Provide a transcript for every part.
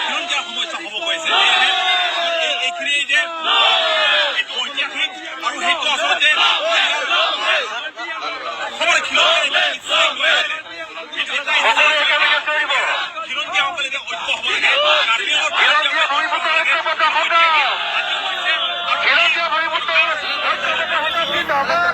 খিলঞ্জীয়া সমস্যা হ'ব গৈ আছে। এইখিনি যে এইটো ঐতিহাসিক আৰু সেইটো আচলতে অসমৰ খিলঞ্জীয়া এটা ইচ্ছা লৈ আছিলে। এটা ইচ্ছা খিলঞ্জীয়াসকলে যে ঐক্য হ'ব লাগে, কাৰ্বি আংলঙৰ খিলঞ্জীয়াসকলে ঐক্য হ'ব লাগে, আজি হৈছে আৰু খিলঞ্জীয়া ভূমিপুত্ৰ জিন্দাবাদ।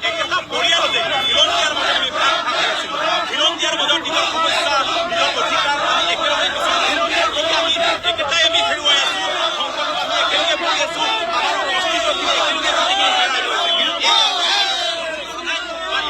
একেটা পৰিয়ালতে খিলঞ্জীয়াৰ মাজত আমি ভাগ ভাগ আছিলো। খিলঞ্জীয়াৰ মাজত নিজৰ সমস্যা, নিজৰ অধিকাৰ আমি একেলগে বিচাৰিছিলো। গতিকে আমি একেটাই আমি হেৰুৱাই আছো। সংকটত আমি একেলগে পৰি আছো। আমাৰ অস্তিত্বখিনি একেলগে গোটেইখিনি হেৰাই গৈছে। কিন্তু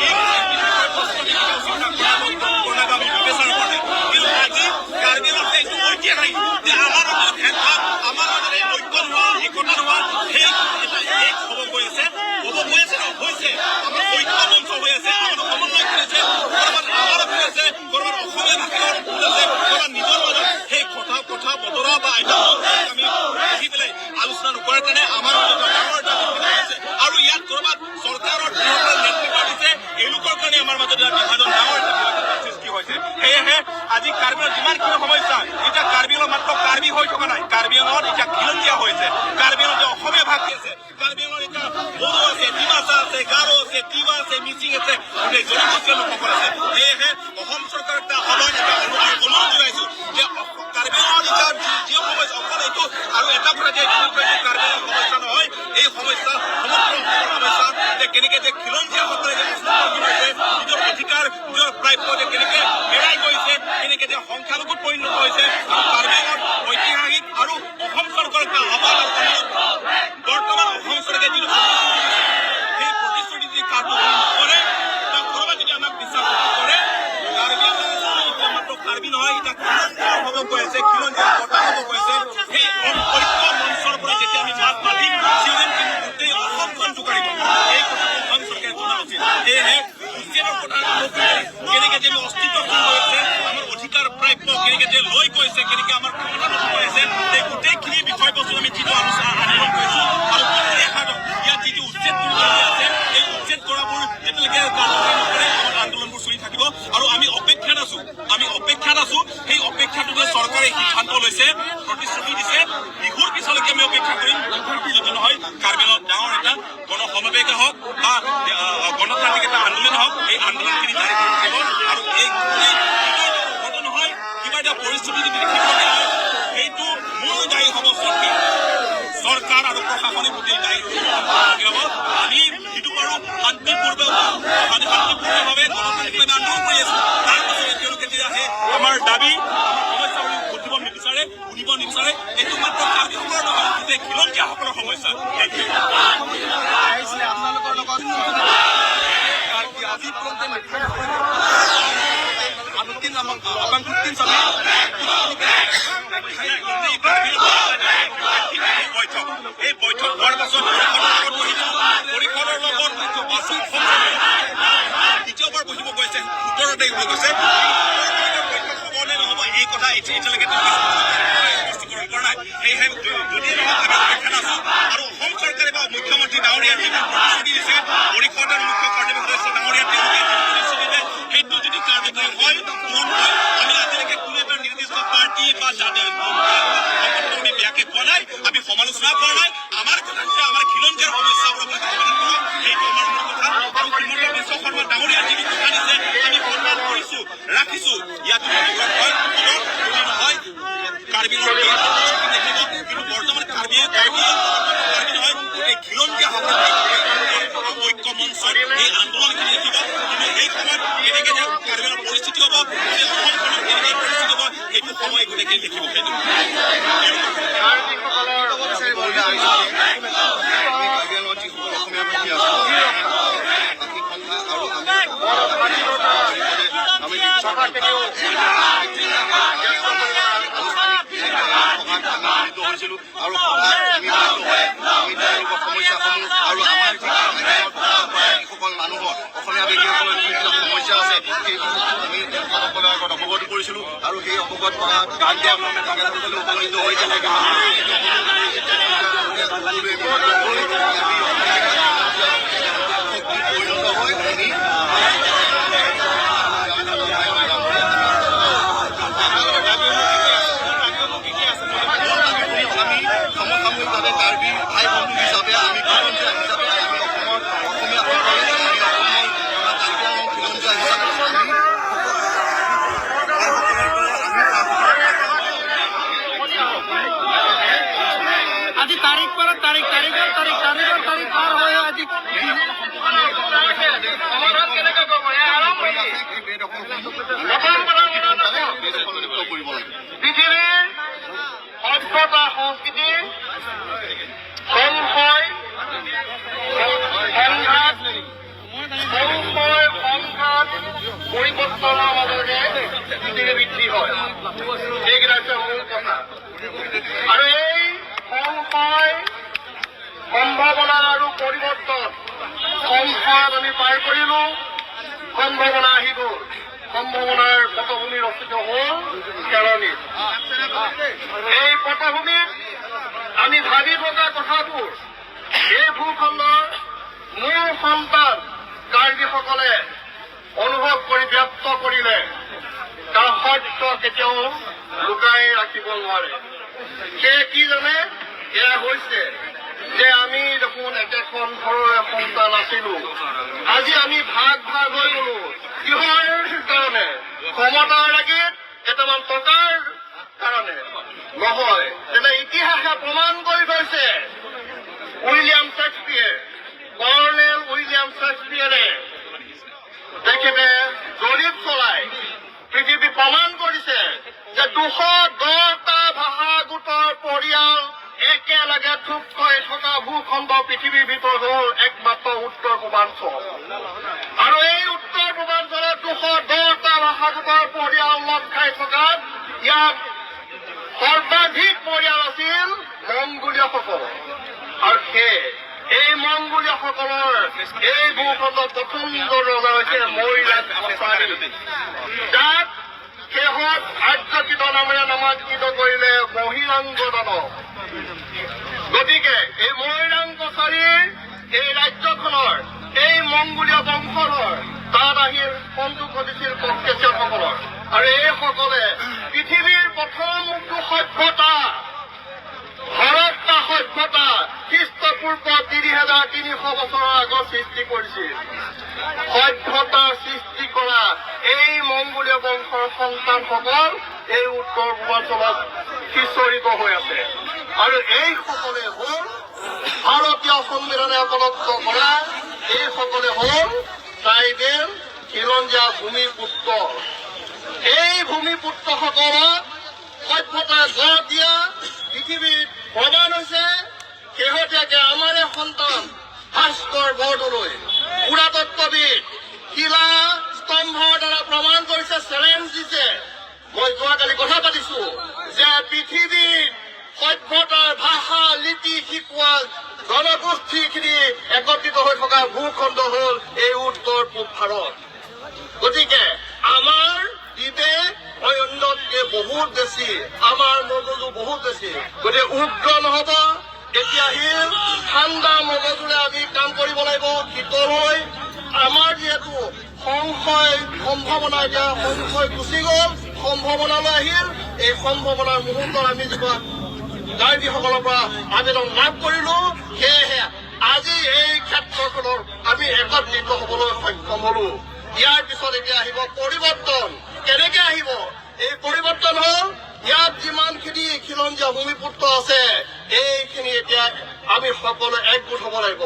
এই বিষয়বস্তু আমি কেতিয়াও চিন্তা কৰা নাই বা আমি বিবেচনা কৰা নাই। কিন্তু আজি কাৰ্বি আংলঙত এইটো ঐতিহাসিক যে আমাৰ মাজত ভেদভাৱ, আমাৰ মাজত এই ঐক্য নোহোৱা, একতা নোহোৱা, সেই এটা এক হ'ব গৈ আছে, হ'ব গৈ আছে নহয়, হৈছে। আমাৰ ঐক্য মঞ্চ হৈ আছে, আমাৰ সমন্বয় কৰিছে। ক'ৰবাত আমাৰ ভুল আছে, ক'ৰবাত অসমীয়া ভাষাৰ ভুল আছে, ক'ৰবাত নিজৰ মাজত সেই কথা বতৰা বা এটা মঞ্চত আমি বহি পেলাই আলোচনা নকৰাৰ কাৰণে আমাৰ মাজত এটা ডাঙৰ এটা বিভাজন আছে। আৰু ইয়াত ক'ৰবাত চৰকাৰৰ যিসকলে নেতৃত্ব দিছে, এওঁলোকৰ কাৰণে আমাৰ মাজত এটা বিভাজন, ডাঙৰ এটা বিভাজন সৃষ্টি হৈছে। সেয়েহে আজি কাৰ্বি আংলঙত যিমানখিনি সমস্যা, এতিয়া কাৰ্বি আংলঙত মাত্ৰ কাৰ্বি হৈ থকা নাই, কাৰ্বি আংলঙত এতিয়া খিলঞ্জীয়া হৈছে, কাৰ্বি আংলঙত এতিয়া অসমীয়া ভাষী আছে, কাৰ্বি আংলঙত এতিয়া বড়ো আছে, ডিমাচা আছে, গাৰো আছে, তিৱা আছে, মিচিং আছে, গোটেই জনগোষ্ঠীয় লোকসকল আছে। সেয়েহে অসম চৰকাৰক এটা আহ্বান, এটা অনুৰোধ জনাইছো যে কাৰ্বি আংলঙত এতিয়া যি সমস্যা, অকল এইটো আৰু এটা কথা যে এইটো কাৰ্বি আংলঙৰ সমস্যা নহয়, এই সমস্যা সমগ্ৰ অসমৰ সমস্যা, যে কেনেকে যে খিলঞ্জীয়াসকলে যে অস্তিত্বহীন হৈছে, নিজৰ অধিকাৰ, নিজৰ প্ৰাপ্য যে কেনেকে হেৰাই গৈছে, কেনেকে যে সংখ্যালঘুত পৰিণত হৈছে। আৰু কাৰ্বি আংলঙত ঐতিহাসিক আৰু অসম চৰকাৰক এটা আহ্বান আৰু অনুৰোধ, বৰ্তমান অসম চৰকাৰে যিটো প্ৰতিশ্ৰুতি দিছে, সেই প্ৰতিশ্ৰুতি যদি কাৰ্যকৰী নকৰে বা ক'ৰবাত যদি আমাক বিশ্বাস নকৰে, কাৰ্বি আংলঙত এতিয়া মাত্ৰ কাৰ্বি নহয়, এতিয়া খিলঞ্জীয়া হ'ব গৈ আছে, খিলঞ্জীয়া কথা হ'ব গৈ আছে। সেই ঐক্য মঞ্চৰ পৰা যেতিয়া আমি মাত মাতিম, চিঞৰিম, কিন্তু গোটেই অসমখন জোকাৰিব। এই কথাটো অসম চৰকাৰে জনা উচিত। সেয়েহে উচ্ছেদৰ কথা আৰম্ভ কৰি পেলাই কেনেকে যে আমি অস্তিত্বহীন হৈ আছে, আমাৰ অধিকাৰ প্ৰাপ্য কেনেকে যে লৈ গৈছে, কেনেকে আমাৰ ক্ষমতা নষ্ট হৈ আছে, এই গোটেইখিনি বিষয়বস্তু আমি যিটো আলোচনা আন্দোলন কৰিছো আৰু গোটেই ইয়াত যিটো উচ্ছেদ কৰিবলগীয়া আছে, এই উচ্ছেদ কৰাবোৰ যেতিয়ালৈকে কাৰ্যকৰী নকৰে, আমাৰ আন্দোলনবোৰ চলি থাকিব। আৰু আমি অপেক্ষাত আছো, আমি অপেক্ষাত আছো। সেই অপেক্ষাটোতে চৰকাৰে সিদ্ধান্ত লৈছে, প্ৰতিশ্ৰুতি দিছে, বিহুৰ পিছলৈকে আমি অপেক্ষা কৰিম। বিহুৰ পিছতে নহয়, কাৰ্বি আংলঙত ডাঙৰ এটা গণসমাৱেশ হওক বা গণতান্ত্ৰিক এটা আন্দোলন হওক, এই আন্দোলনখিনি জাৰি কৰি থাকিব। আৰু এই কিবা নহয়, কিবা এটা পৰিস্থিতি যদি দেখিবলগীয়া হয়, সেইটো মূল দায়ী হ'ব চৰকাৰ। চৰকাৰ আৰু প্ৰশাসনে গোটেই দায়ী হ'ব। আমি যিটো পাৰো শান্তিপূৰ্ণভাৱে, গণতান্ত্ৰিকভাৱে আন্দোলন কৰি আছো। তাৰ পাছতে তেওঁলোকে যদি আহে, আমাৰ দাবী, আমাৰ সমস্যাবোৰ বুজিব নিবিচাৰে, শুনিব নিবিচাৰে, এইটো মাত্ৰ কাৰ্বিসকলৰ নহয়, গোটেই খিলঞ্জীয়াসকলৰ সমস্যা সেইটোৱে। আহিছিলে আপোনালোকৰ লগত আজি পৰ্যন্ত আনুদ্দিন আবাংকুদ্দিন চাবি গোটেই বৈঠক, এই বৈঠক হোৱাৰ পাছত পৰিষদৰ লগত বহিছো। পৰিষদৰ লগত অসম দ্বিতীয়বাৰ বহিব গৈছে, 17 তাৰিখ হৈ গৈছে। বৈঠক হ'ব নে নহ'ব, এই কথা এতিয়ালৈকে তেওঁলোকে স্পষ্টীকৰণ কৰা নাই। সেয়েহে যদি নহওক, আমি অপেক্ষাত আছো। আৰু অসম চৰকাৰে বা মুখ্যমন্ত্ৰী ডাঙৰীয়াই যিটো প্ৰতিশ্ৰুতি দিছে, পৰিষদ আৰু মুখ্য কাৰ্যবাহী সদস্য ডাঙৰীয়া, তেওঁলোকে যিটো প্ৰতিশ্ৰুতি দিছে, সেইটো যদি কাৰ্যকৰী হয়, পূৰণ হয়, আমি আজিলৈকে কোনো এটা নিৰ্দিষ্ট পাৰ্টি বা জাতি সংগঠনক আমি বেয়াকে কোৱা নাই, আমি সমালোচনা কৰা নাই। আমাৰ কথা হৈছে আমাৰ খিলঞ্জীয়াৰ সমস্যাবোৰ আপোনালোকে সমাধান কৰক, সেইটো আমাৰ মূল কথা। আৰু হিমন্ত বিশ্ব শৰ্মা ডাঙৰীয়া যিটো কথা দিছে, আমি সন্মান কৰিছো, ৰাখিছো। ইয়াত যদি বৈঠক হয় হ'ব, যদি নহয়, কাৰ্বি আংলঙৰ এই আন্দোলনখিনি দেখিব। কিন্তু বৰ্তমান কাৰ্বি নহয়, গোটেই খিলঞ্জীয়াসকলে ঐক্য মঞ্চত এই আন্দোলনখিনি দেখিব। কিন্তু সেই সময়ত কেনেকে যে কাৰ্বি আংলঙৰ পৰিস্থিতি হ'ব, গোটেই অসমখনত কেনেকে পৰিস্থিতি হ'ব, সেইটো সময় গোটেইখিনি দেখিব। সেইটো কাৰ্বিসকলে কৰিছিলোঁ আৰু সভাত আমি মিলিত হৈ আমি তেওঁলোকৰ সমস্যাসমূহ আৰু আমাৰ যি যিসকল মানুহৰ, অসমীয়া ব্যক্তিসকলৰ যিবিলাক সমস্যা আছে, সেইবোৰ আমি তেখেতসকলৰ আগত অৱগত কৰিছিলোঁ। আৰু সেই অৱগত কৰা তেখেতসকলে উপনীত হৈ তেনেকৈ সকলোৱে মিলিত হৈ আমি শক্তিত পৰিণত হৈ আমি আমি সমসাময়িকভাৱে কাৰ্বি ভাই বন্ধু হিচাপে, আমি খিলঞ্জীয়া হিচাপে, আমি অসমৰ অসমীয়াসকল, আমি অসমৰ আমাৰ কাৰ্বি আংলং খিলঞ্জীয়া হিচাপে আমি ভাইসকলৰ পৰা আমি আজি তাৰিখ পৰা তাৰিখ, তাৰিখৰ তাৰিখ, তাৰিখৰ তাৰিখ পাৰ হৈ আজি সমাধান কেনেকৈ কৰিব? এয়া আৰম্ভণি। এই বেদখলসমূহ প্ৰথম কথা মনত ৰাখক, বেদখলমুক্ত কৰিব লাগে। পৃথিৱীৰ সভ্যতা সংস্কৃতি সংশয় সংঘাত, সংশয় সংঘাত পৰিৱৰ্তনৰ মাজেৰে পৃথিৱী বৃদ্ধি হয়। এইকেইটা হৈছে মূল কথা। আৰু এই সংশয়, সম্ভাৱনা আৰু পৰিৱৰ্তন, সংশয়ত আমি পাৰ কৰিলো, সম্ভাৱনা আহি গ'ল। সম্ভাৱনাৰ পটভূমি ৰচিত হ'ল খেৰণিত। এই পটভূমিত আমি ভাবি থকা কথাবোৰ এই ভূখণ্ডৰ মূল সন্তান কাৰ্বিসকলে অনুভৱ কৰি ব্যক্ত কৰিলে। তাৰ সত্য কেতিয়াও লুকাই ৰাখিব নোৱাৰে। সেয়ে কি জানে, এয়া হৈছে যে আমি দেখোন একেখন ঘৰৰে সন্তান আছিলো, আজি আমি ভাগ ভাগ হৈ গলো কিহৰ কাৰণে? ক্ষমতাৰ লাগি, কেইটামান টকাৰ কাৰণে নহয়। তেনে ইতিহাসে প্ৰমাণ কৰি থৈছে। উইলিয়াম শ্বেক্সপিয়েৰ, কৰ্ণেল উইলিয়াম শ্বেক্সপিয়েৰে তেখেতে জৰীপ চলাই পৃথিৱী প্ৰমাণ কৰিছে যে 210টা ভাষা গোটৰ পৰিয়াল একেলগে থোপ হৈ থকা ভূখণ্ড পৃথিৱীৰ ভিতৰত হ'ল একমাত্ৰ উত্তৰ পূৰ্বাঞ্চল। আৰু এই উত্তৰ পূৰ্বাঞ্চলত 210টা ভাষা গোটৰ পৰিয়াল লগ খাই থকাত ইয়াত সৰ্বাধিক পৰিয়াল আছিল মংগোলীয়সকল। আৰু সেয়ে এই মংগোলীয়সকলৰ এই ভূখণ্ডত প্ৰথমজন ৰজা হৈছে মৈৰাজ কছাৰী, যাক শেষত আৰ্যকৃত নামেৰে নামাংকিত কৰিলে মহিৰাংগ দানৱ। গতিকে এই মৈৰাং কছাৰীৰ এই ৰাজ্যখনৰ এই মংগোলীয় বংশধৰ তাত আহি সংযোগ ঘটিছিল ককেচীয়সকলৰ। আৰু এইসকলে পৃথিৱীৰ প্ৰথমটো সভ্যতা হৰপ্পা সভ্যতা খ্ৰীষ্টপূৰ্ব 3300 বছৰৰ আগত সৃষ্টি কৰিছিল। সভ্যতাৰ সৃষ্টি কৰা এই মংগোলীয় বংশৰ সন্তানসকল এই উত্তৰ পূৰ্বাঞ্চলত সিঁচৰিত হৈ আছে। আৰু এইসকলে হ'ল ভাৰতীয় সংবিধানে প্ৰদত্ত কৰা, এইসকলে হ'ল ট্ৰাইবেল খিলঞ্জীয়া ভূমিপুত্ৰ। এই ভূমিপুত্ৰসকলক সভ্যতা গঢ় দিয়া পৃথিৱীত প্ৰমাণ হৈছে। শেহতীয়াকে আমাৰে সন্তান ভাস্কৰ বৰদলৈ, পুৰাতত্ববিদ, শিলা স্তম্ভৰ দ্বাৰা প্ৰমাণ কৰিছে, চেলেঞ্জ দিছে। মই যোৱাকালি কথা পাতিছো যে পৃথিৱীত সভ্যতাৰ ভাষা লিপি শিকোৱা জনগোষ্ঠীখিনি একত্ৰিত হৈ থকা ভূখণ্ড হ'ল এই উত্তৰ পূব ভাৰত। গতিকে আমাৰ বিবেক অন্যতকে বহুত বেছি, আমাৰ মগজু বহুত বেছি। গতিকে উগ্ৰ নহ'ব। এতিয়া আহিল ঠাণ্ডা মগজুৰে আমি কাম কৰিব লাগিব, শীতল হৈ। আমাৰ যিহেতু সংশয় সম্ভাৱনা, এতিয়া সংশয় গুচি গ'ল, সম্ভাৱনালৈ আহিল। এই সম্ভাৱনাৰ মুহূৰ্তত আমি যিবিলাক কাৰ্বিসকলৰ পৰা আবেদন লাভ কৰিলো, সেয়েহে আজি এই ক্ষেত্ৰখনত আমি একত্ৰিত হ'বলৈ সক্ষম হলো। ইয়াৰ পিছত এতিয়া আহিব পৰিৱৰ্তন। কেনেকে আহিব এই পৰিৱৰ্তন? হ'ল ইয়াত যিমানখিনি খিলঞ্জীয়া ভূমিপুত্ৰ আছে, এইখিনি এতিয়া আমি সকলোৱে একগোট হ'ব লাগিব।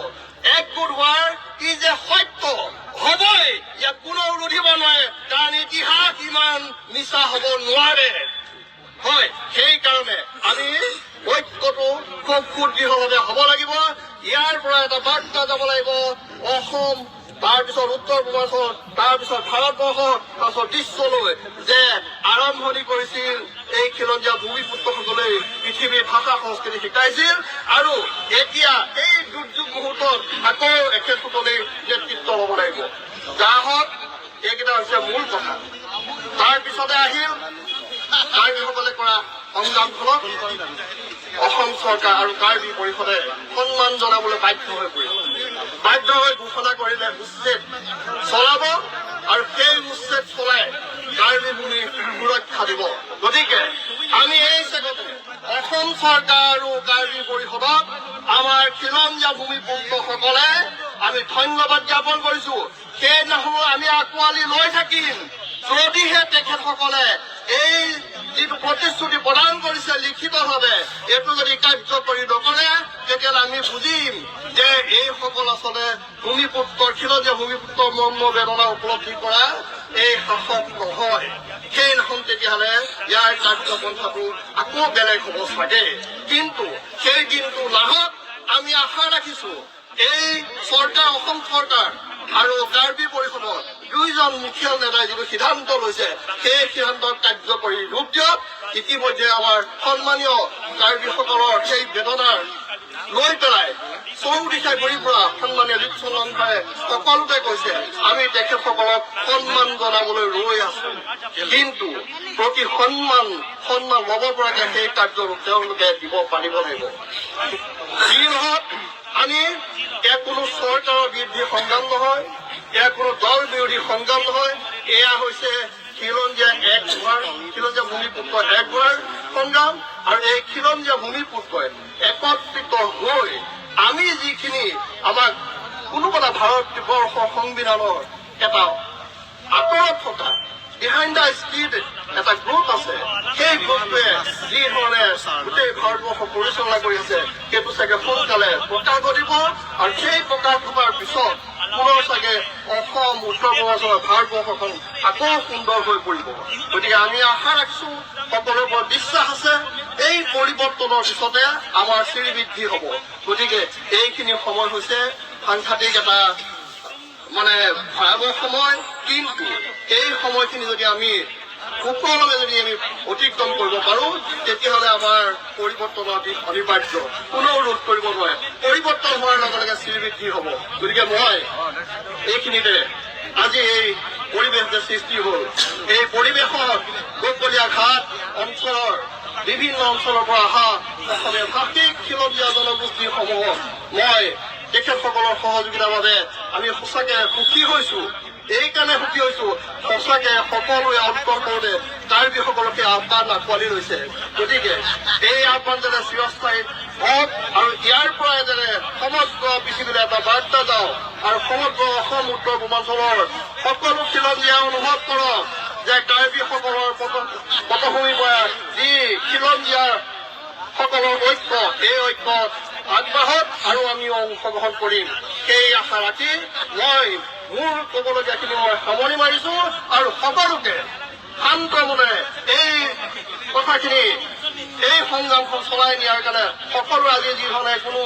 একগোট হোৱাৰ ই যে সত্য হ'বই, ইয়াক কোনেও ৰুধিব নোৱাৰে। কাৰণ ইতিহাস ইমান মিছা হ'ব নোৱাৰে। হয়, সেইকাৰণে আমি ঐক্যটো খুব সুদৃঢ়ভাৱে হ'ব লাগিব। ইয়াৰ পৰা এটা বাৰ্তা যাব লাগিব অসম, তাৰপিছত উত্তৰ পূৰ্বাঞ্চল, তাৰপিছত ভাৰতবৰ্ষ, তাৰপিছত বিশ্বলৈ যে আৰম্ভণি কৰিছিল এই খিলঞ্জীয়া ভূমিপুত্ৰসকলে। গোটেই পৃথিৱীৰ ভাষা সংস্কৃতি শিকাইছিল। আৰু এতিয়া এই দুৰ্যোগ মুহূৰ্তত আকৌ এখেতসকলেই নেতৃত্ব ল'ব লাগিব। যাহওক, এইকেইটা হৈছে মূল কথা। তাৰপিছতে আহিল কাৰ্বিসকলে কৰা সংগ্ৰামখনক অসম চৰকাৰ আৰু কাৰ্বি পৰিষদে সন্মান জনাবলৈ বাধ্য হৈ পৰিল। বাধ্য হৈ ঘোষণা কৰিলে উচ্ছেদ চলাব আৰু সেই উচ্ছেদ চলাই কাৰ্বি ভূমি সুৰক্ষা দিব। গতিকে আমি এই চেগতে অসম চৰকাৰ আৰু কাৰ্বি পৰিষদক আমাৰ খিলঞ্জীয়া ভূমিপুত্ৰসকলে আমি ধন্যবাদ জ্ঞাপন কৰিছো। সেইদিনাখনো আমি আঁকোৱালি লৈ থাকিম, যদিহে তেখেতসকলে এই যিটো প্ৰতিশ্ৰুতি প্ৰদান কৰিছে লিখিতভাৱে, এইটো যদি কাৰ্যকৰী নকৰে, তেতিয়াহ'লে আমি বুজিম যে এইসকল আচলতে ভূমিপুত্ৰৰ, খিলঞ্জীয়া ভূমিপুত্ৰৰ মৰ্ম বেদনা উপলব্ধি কৰা এই শাসক নহয়। সেইদিনাখন তেতিয়াহ'লে ইয়াৰ কাৰ্যপন্থাটো আকৌ বেলেগ হ'ব চাগে। কিন্তু সেই দিনটো নাহক, আমি আশা ৰাখিছো। এই চৰকাৰ, অসম চৰকাৰ আৰু কাৰ্বি পৰিষদৰ দুইজন মুখিয়াল নেতাই যিটো সিদ্ধান্ত লৈছে, সেই সিদ্ধান্তক কাৰ্যকৰী ৰূপ দিয়ক। ইতিমধ্যে আমাৰ সন্মানীয় কাৰ্বিসকলৰ সেই বেদনাৰ লৈ পেলাই চৌদিশে ঘূৰি ফুৰা সন্মানীয় লিপচন ৰংহাঙে সকলোতে কৈছে, আমি তেখেতসকলক সন্মান জনাবলৈ ৰৈ আছো। কিন্তু প্ৰতি সন্মান ল'ব পৰাকে সেই কাৰ্যৰূপ তেওঁলোকে দিব পাৰিব লাগিব। যি নহওক, আমি এয়া কোনো চৰকাৰৰ বিৰুদ্ধে সংগ্ৰাম নহয়, এয়া কোনো দল বিৰোধী সংগ্ৰাম নহয়। এয়া হৈছে খিলঞ্জীয়া এক হোৱাৰ, খিলঞ্জীয়া ভূমিপুত্ৰ এক হোৱাৰ সংগ্ৰাম। আৰু এই খিলঞ্জীয়া ভূমিপুত্ৰই একত্ৰিত হৈ আমি যিখিনি আমাক কোনোবা এটা ভাৰতবৰ্ষৰ সংবিধানৰ এটা আঁতৰত থকা, বিহাইণ্ড the screen এটা গ্ৰুপ আছে, সেই গ্ৰুপটোৱে যি ধৰণে গোটেই ভাৰতবৰ্ষ পৰিচালনা কৰি আছে, সেইটো চাগে সোনকালে প্ৰকাশ ঘটিব। আৰু সেই প্ৰকাশ ঘটাৰ পিছত পুনৰ চাগে অসম, উত্তৰ পূৰ্বাঞ্চলৰ ভাৰতবৰ্ষখন আকৌ সুন্দৰ হৈ পৰিব। গতিকে আমি আশা ৰাখিছো, সকলোৰে ওপৰত বিশ্বাস আছে, এই পৰিৱৰ্তনৰ পিছতে আমাৰ শ্ৰীবৃদ্ধি হ'ব। গতিকে এইখিনি সময় হৈছে সাংঘাতিক এটা মানে ভয়াৱহ সময়। কিন্তু এই সময়খিনি যদি আমি সুকলমে যদি আমি অতিক্ৰম কৰিব পাৰো, তেতিয়াহ'লে আমাৰ পৰিৱৰ্তনৰ দিশ অনিবাৰ্য, কোনেও ৰোধ কৰিব নোৱাৰে। পৰিৱৰ্তন হোৱাৰ লগে লগে শ্ৰীবৃদ্ধি হ'ব। গতিকে মই এইখিনিতে আজি এই পৰিৱেশ যে সৃষ্টি হ'ল, এই পৰিৱেশত বকলীয়া ঘাট অঞ্চলৰ বিভিন্ন অঞ্চলৰ পৰা অহা অসমীয়া ভাষিক খিলঞ্জীয়া জনগোষ্ঠীসমূহক মই তেখেতসকলৰ সহযোগিতাৰ বাবে আমি সঁচাকে সুখী হৈছো। এইকাৰণে সুখী হৈছো, সঁচাকে সকলোৱে অন্তৰ কৰোঁতে কাৰ্বিসকলকে আহ্বান আঁকোৱালি লৈছে। গতিকে এই আহ্বান যাতে চিৰস্থায়ী হওক আৰু ইয়াৰ পৰাই যাতে সমগ্ৰ পৃথিৱীলৈ এটা বাৰ্তা যাওক আৰু সমগ্ৰ অসম, উত্তৰ পূৰ্বাঞ্চলৰ সকলো খিলঞ্জীয়া অনুভৱ কৰক যে কাৰ্বিসকলৰ পটভূমিৰ পৰা যি খিলঞ্জীয়া সকলৰ ঐক্য, এই ঐক্যত আগবাঢ়ক আৰু আমি অংশগ্ৰহণ কৰিম। সেই আশা ৰাখি মই মোৰ ক'বলগীয়াখিনি মই সামৰণি মাৰিছো। আৰু সকলোকে শান্ত মনেৰে এই কথাখিনি, এই সংগ্ৰামখন চলাই নিয়াৰ কাৰণে সকলো আজি যি ধৰণে কোনো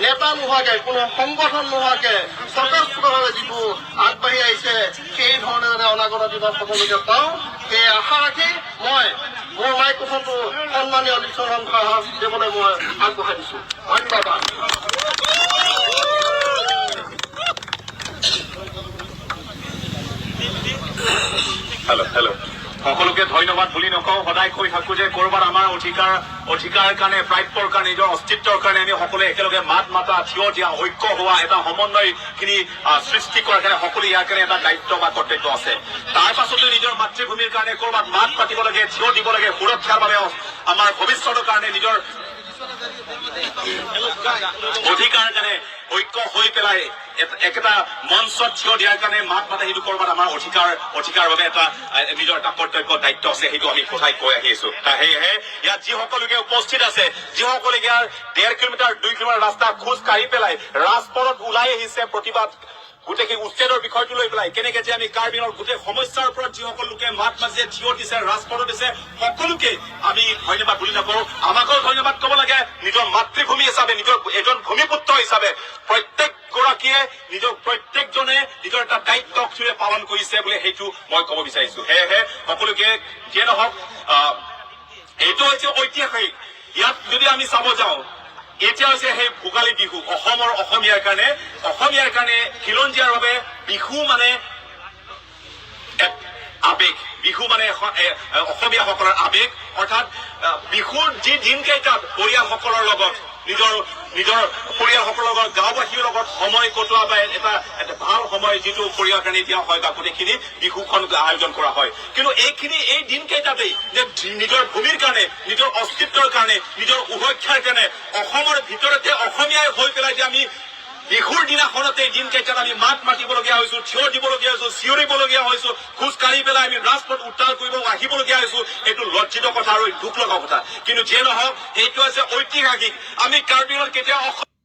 নেতা নোহোৱাকে, কোনো সংগঠন নোহোৱাকে স্বতঃস্ফূৰ্তভাৱে যিটো আগবাঢ়ি আহিছে, সেই ধৰণে যাতে অনাগত দিনত সকলোকে পাওঁ, সেই আশা ৰাখি মই মোৰ মাইক্ৰফোনটো সন্মানীয় লিচৰণ দেৱলৈ মই আগবঢ়াই দিছো। ধন্যবাদ। হেল্ল' হেল্ল', সকলোকে ধন্যবাদ বুলি নকওঁ। সদায় কৈ থাকো যে ক'ৰবাত আমাৰ অধিকাৰ কাৰণে, প্ৰাপ্যৰ কাৰণে, নিজৰ অস্তিত্বৰ কাৰণে আমি সকলোৱে একেলগে মাত মাতা, থিয় দিয়া, ঐক্য হোৱা, এটা সমন্বয়খিনি সৃষ্টি কৰাৰ কাৰণে সকলোৱে ইয়াৰ কাৰণে এটা দায়িত্ব বা কৰ্তব্য আছে। তাৰ পাছতো নিজৰ মাতৃভূমিৰ কাৰণে ক'ৰবাত মাত পাতিব লাগে, থিয় দিব লাগে, সুৰক্ষাৰ বাবে, আমাৰ ভৱিষ্যতৰ কাৰণে, নিজৰ অধিকাৰ কাৰণে ঐক্য হৈ পেলাই একেটা মঞ্চত থিয় দিয়াৰ কাৰণে মাত মাতে, সেইটো ক'ৰবাত আমাৰ অধিকাৰ বাবে এটা নিজৰ এটা কৰ্তব্য, দায়িত্ব আছে। সেইটো আমি সদায় কৈ আহি আছো। সেয়েহে ইয়াত যিসকল লোকে উপস্থিত আছে, যিসকলে ইয়াৰ 1.5 কিলোমিটাৰ, 2 কিলোমিটাৰ ৰাস্তা খোজ কাঢ়ি পেলাই ৰাজপথত ওলাই আহিছে প্ৰতিবাদ গোটেই সেই উচ্ছেদৰ বিষয়টো লৈ পেলাই, কেনেকে যে আমি কাৰ্বিঙৰ গোটেই সমস্যাৰ ওপৰত যিসকল লোকে মাত মাতিছে, থিয় দিছে, ৰাজপথত দিছে, সকলোকে আমি ধন্যবাদ বুলি নকওঁ, আমাকো ধন্যবাদ ক'ব লাগে। নিজৰ মাতৃভূমি হিচাপে, নিজৰ এজন ভূমিপুত্ৰ হিচাপে প্ৰত্যেকগৰাকীয়ে নিজৰ, প্ৰত্যেকজনে নিজৰ এটা দায়িত্ব পালন কৰিছে বুলি সেইটো মই ক'ব বিচাৰিছো। সেয়েহে সকলোকে যিয়ে নহওক, এইটো হৈছে ঐতিহাসিক। ইয়াত যদি আমি চাব যাওঁ, এতিয়া হৈছে সেই ভোগালী বিহু। অসমৰ অসমীয়াৰ কাৰণে, খিলঞ্জীয়াৰ বাবে বিহু মানে এক আৱেগ। বিহু মানে অসমীয়াসকলৰ আৱেগ। অৰ্থাৎ বিহুৰ যি দিনকেইটাত পৰিয়ালসকলৰ লগত, নিজৰ নিজৰ পৰিয়ালসকলৰ লগত, গাঁওবাসীৰ লগত সময় কটোৱা বা এটা এটা ভাল সময় যিটো পৰিয়ালৰ কাৰণে দিয়া হয় বা গোটেইখিনি বিহুখন আয়োজন কৰা হয়। কিন্তু এইখিনি এই দিনকেইটাতেই যে নিজৰ ভূমিৰ কাৰণে, নিজৰ অস্তিত্বৰ কাৰণে, নিজৰ সুৰক্ষাৰ কাৰণে অসমৰ ভিতৰতে অসমীয়াই হৈ পেলাই যে আমি বিহুৰ দিনাখনতে দিনকেইটাত আমি মাত মাতিবলগীয়া হৈছো, থিয় দিবলগীয়া হৈছো, চিঞৰিবলগীয়া হৈছো, খোজ কাঢ়ি পেলাই আমি ৰাজপথ উত্তাল কৰিব আহিবলগীয়া হৈছো, সেইটো লজ্জিত কথা আৰু দুখ লগা কথা। কিন্তু যিয়ে নহওক, এইটো হৈছে ঐতিহাসিক। আমি কাৰ্বি আংলঙত কেতিয়াও অসম